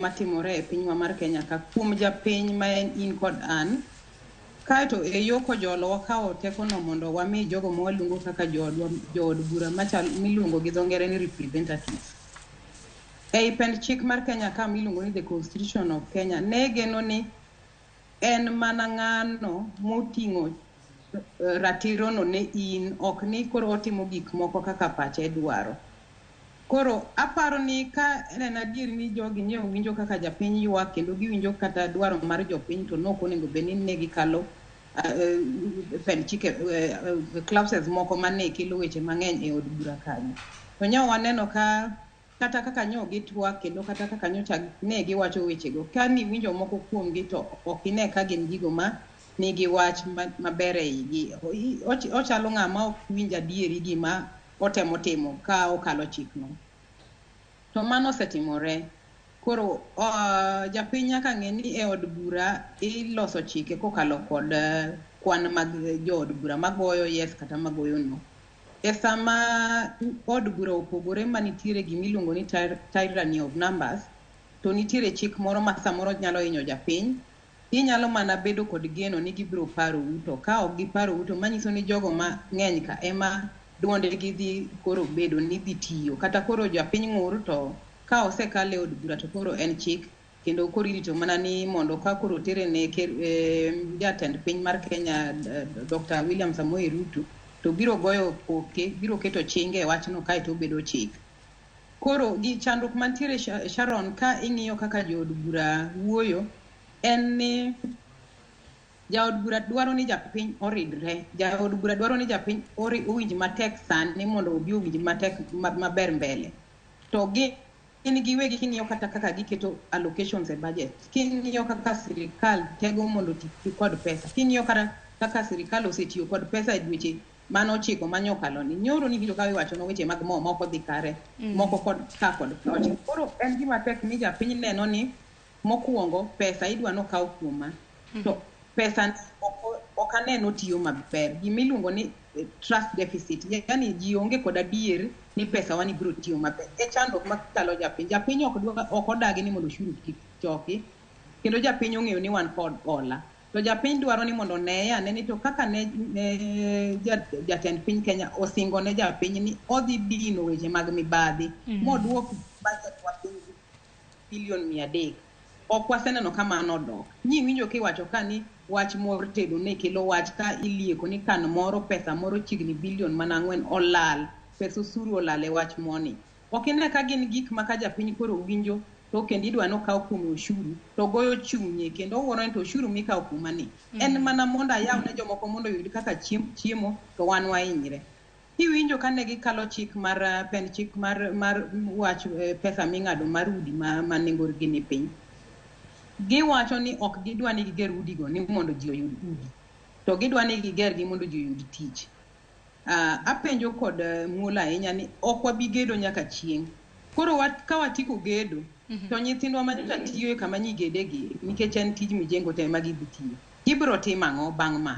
Matimore e pinywa mar Kenya ka kuom japiny ma en in kod an. Kaeto e yo kojolo wakawo tekono mondo wami jogo ma waluongo kaka joodwa, jood bura machal miluongo gi dho ngere ni representatives. Ei pend chik mar Kenya ka miluongo ni the Constitution of Kenya ne geno ni en mana ng'ano moting'o ratirono ne in, ok ni koro otimo gik moko kaka pache dwaro. Koro aparo ni ka en adier ni jogi ne winjo kaka japiny ywak kendo giwinjo kata dwaro mar jopiny, to nok onego bed ni ne gikalo pend chike, clauses moko mane kelo weche mang'eny e od bura kanyo. To nyo waneno ka kata kaka nyo gitwak kendo kata kaka nyocha ne giwacho wechego, ka niwinjo moko kuomgi to ok ine ka gin gigo ma nigi wach maber e igi. Ochalo ng'ama ok winj adieri gima otemo timo ka okalo chikno. To mano osetimore. Koro japiny nyaka ng'e ni e od bura iloso chike kokalo kod kwan mag jood bura magoyo yes kata magoyo no. E sama od bura opogore ma nitiere gimiluongo ni tyranny of numbers, to nitiere chik moro ma samoro nyalo hinyo japiny, inyalo mana bedo kod geno ni gibiro parou, to ka ok giparou to manyiso ni jogo mang'eny ka ema duondgi dhi koro bedo ni dhi tiyo. Kata koro japiny ng'ur, to ka osekal e od bura to koro en chik, kendo koro irito mana ni mondo ka koro tere ne ker, jatend piny mar Kenya, Dr. William Samoei Ruto, to biro goyo koke, biro keto chinge e wachno kaeto obedo chik. Koro gi chandruok mantiere, Sharon, ka ing'iyo kaka jood bura wuoyo, en ni jaod bura dwaro ni japiny oridre, jaod bura dwaro ni japiny owinj matek sani mondo obi owinj matek maber mbele. To gin giwegi, king'iyo kata kaka giketo allocations e budget, king'iyo kaka sirikal tego mondo oti kod pesa, king'iyo kata kaka sirikal osetiyo kod pesa e dweche mane ochiko manyokalo ni nyoro, niwinjo ka iwacho weche mag mo moko dhi kare, moko kod ka kod kocha. Koro en gima tek ni japiny neno ni mokwongo pesa idwa nokaw kuoma, to pesa ok aneno tiyo maber. Gimiluongo ni trust deficit, yani ji onge kod adier ni pesa wani biro tiyo maber, e chandruok makalo japiny. Japiny ok dwa, ok odagi ni mondo osuru kik choki, kendo japiny ong'eyo ni wan kod hola, to japiny dwaro ni mondo oneye ane ni to kaka ne jatend piny Kenya osingo ne japiny ni odhi dino weche mag mibadhi moduok budget wa piny bilion 300, ok waseneno ka mano odok. Nyiwinjo kiwacho ka ni wach mor tedo ne kelo wach ka ilieko ni kan moro pesa moro chiegni bilion mana 4 olal, pesa osuru olal e wach moni. Ok ine ka gin gik ma ka japiny koro winjo to kendo idwa nokaw kuome osuru to goyo chunye kendo owuoro ni to osuru mikawo kuoma ni en mana mondo ayaw ne jomoko mondo oyud kaka chiemo, to wan wahinyre. Kiwinjo ka ne gikalo chik mar pend chik mar wach pesa ming'ado mar udi ma nengogi ni piny, giwacho ni ok gidwa ni giger udigo ni mondo ji oyud udi, to gidwa ni gigergi mondo ji oyud tich. Apenjo kod muolo ahinya ni ok wabi gedo nyaka chieng'. Koro ka watieko gedo to nyithindwa ma nyocha tiyo e kama nyigedegi, nikech en tij mijengo te ema gidhi tiyo, gibiro timo ang'o bang' ma?